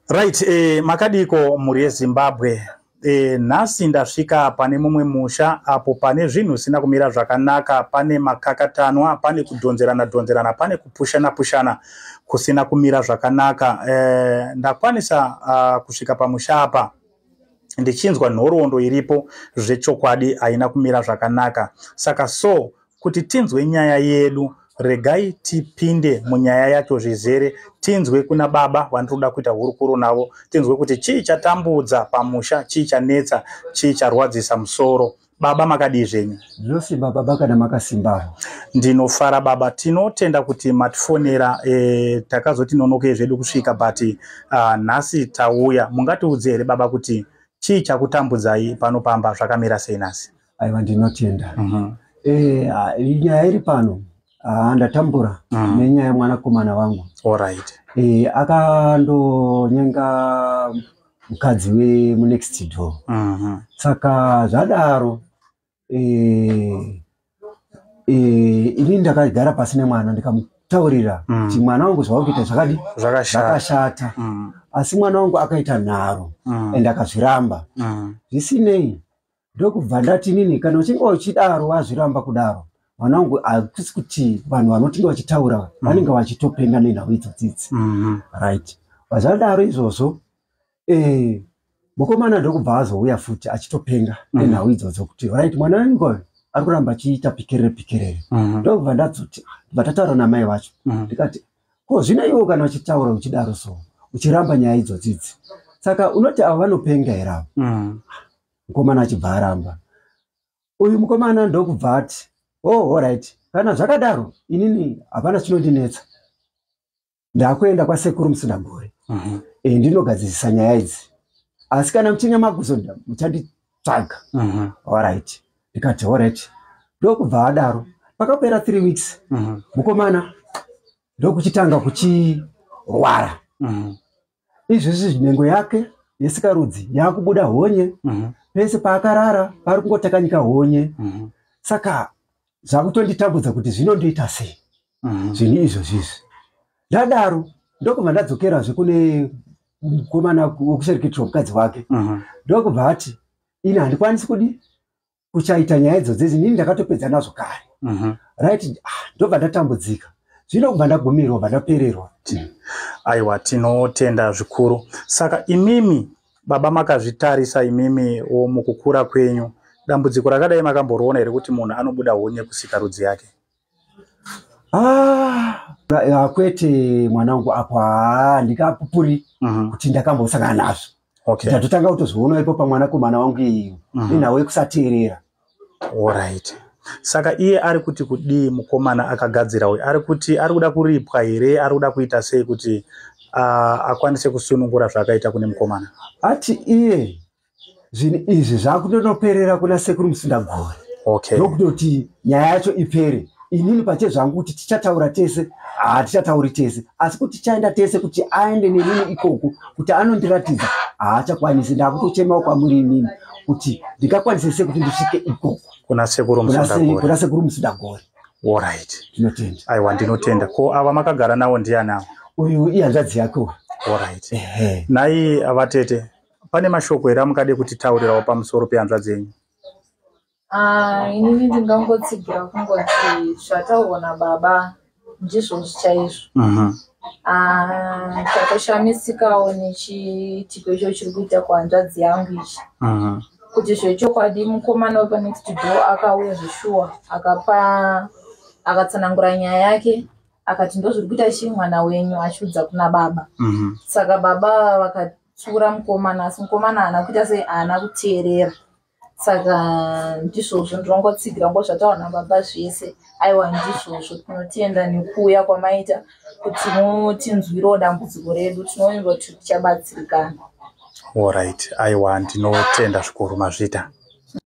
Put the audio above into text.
Right, makadiko mhuri yeZimbabwe. Nhasi ndasvika pane mumwe musha apo pane zvinhu zvisina kumira zvakanaka, pane makakatanwa, pane kudhonzerana dhonzerana, pane kupushana pushana kusina kumira zvakanaka. Ndakwanisa kusvika pamusha apa ndichinzwa nhoroondo iripo, zvechokwadi haina kumira zvakanaka. Saka so kuti tinzwe nyaya yedu, regai tipinde munyaya yacho zvizere, tinzwe kuna baba vandinoda kuita hurukuro navo, tinzwe kuti chii chatambudza pamusha, chii chanetsa, chii charwadzisa musoro. Baba, makadii zvenyu? Zvinosimba baba, kana makasimbawo. Ndinofara baba, tinotenda kuti matifonera. Takazoti nonokei zvedu kusvika, but nhasi tauya. Mungatiudze here baba kuti chii chakutambudzai pano pamba, zvakamira sei nhasi? Aiwa, ndinotenda. Nyaya iri pano, ndatambura nenyaya yemwanakomana wangu. Akandonyenga mukadzi wemunext door. Saka zvadaro, inini ndakagara pasi nemwana, ndikamutaurira kuti mwana wangu, zvauri kuita zvakadi zvakashata. Zvakashata. Asi mwana wangu akaita nharo ende akazviramba. Zvisinei, ndokubva ndati nini, kana uchinge uchidaro, wazviramba kudaro, mwana wangu, hakusi kuti vanhu vanotinge vachitaura vanenge vachitopenga nenhau idzodzidzi. Right, zvadaro izvozvo, mukomana ndokubva azouya futi achitopenga nenhau idzodzo kuti right, mwana wangu uyu ari kuramba achiita pikerere pikerere. Ndokubva ndadzoti, bva tataura namai vacho, ndikati, ko zvino iwo kana uchitaura uchidaro so, uchiramba nyaya idzodzidzi, saka unoti ava vanopenga here ava? Mukomana achibva aramba. Uyu mukomana ndokubva ati, oh, alright, kana zvakadaro inini hapana chinondinetsa, ndakuenda kwasekuru Musundagore. Ndinogadzirisa nyaya idzi, asi kana muchinge makuzoda muchanditsvaga. Alright, ndikati alright. Ndokubva adaro, pakapera 3 weeks, mukomana ndokuchitanga kuchirwara. Izvezvi nhengo yake yesikarudzi yakubuda honye. Pese paakarara pari kungotakanyika honye. Saka zvakutonditambudza kuti zvinondoita sei zvinhu izvozvizvi. Ndadaro, ndokubva ndadzokerazve kune mukomana wokushereketerwa mukadzi wake. Ndokubva ati, ini handikwanisi kudi kuchaita nyaya idzodzidzi, inini ndakatopedza nazvo kare. Right, ndobva ndatambudzika zvino, kubva ndagumirwa, bva ndapererwa. Aiwa, tinotenda zvikuru. Saka imimi baba, makazvitarisa imimi wo mukukura kwenyu, dambudziko rakadai makamboriona here, kuti munhu anobuda honye kusikarudzi yake? Ah, kwete mwanangu, apo haa ndikapupuri kuti ndakambosangana nazvo. Ndatotanga kutozviona ipo pamwanakomana wangu iyu nenhau yekusateerera. Alright, saka iye ari kuti kudii mukomana akagadzira uyu? Ari kuti ari kuda kuripwa here? Ari kuda kuita sei kuti akwanise kusunungura zvaakaita kune mukomana? Ati iye zvinhu izvi zvakutonoperera kuna sekuru Musundagore. Ndokutoti nyaya yacho ipere. Inini pache zvangu kuti tichataura tese, hatichatauri tese, asi kuti tichaenda tese, kuti aende nenini ikoko kuti anondiratidza, haachakwanisi. Ndakutochemawo kwamuri inini kuti ndingakwanise sei kuti ndisvike ikoko. Kuna sekuru Musundagore. Kuna sekuru Musundagore. Alright. Ndinotenda. Aiwa, ndinotenda. Ko ava makagara navo ndiani ava? Uyu ihanzvadzi yake uyu. Alright. Ehe. Nhai vatete, pane mashoko here amungade kutitaurirawo pamusoro pehanzvadzi yenyu? Ah, inini ndingangotsigira kungoti zvataurwa nababa ndizvozvo chaizvo. Ah, tatoshamisikawo nechiitiko icho chiri kuita kuhanzvadzi yangu ichi, kuti zvechokwadi mukomana wepanext door akauya zveshuwa, akapa, akatsanangura nyaya yake, akati ndozviri kuita chii mwana wenyu, achiudza kuna baba. Saka baba vakatsiura mukomana, asi mukomana haana kuita sei, haana kuteerera. Saka ndizvozvo, ndinongotsigira ngo zvataurwa nababa zvese. Aiwa, ndizvozvo. Tinotenda nekuuya kwamaita kuti mutinzwirewo dambudziko redu. Tinovimba kuti tichabatsirikana. Alright, aiwa, ndinotenda zvikuru, mazvita.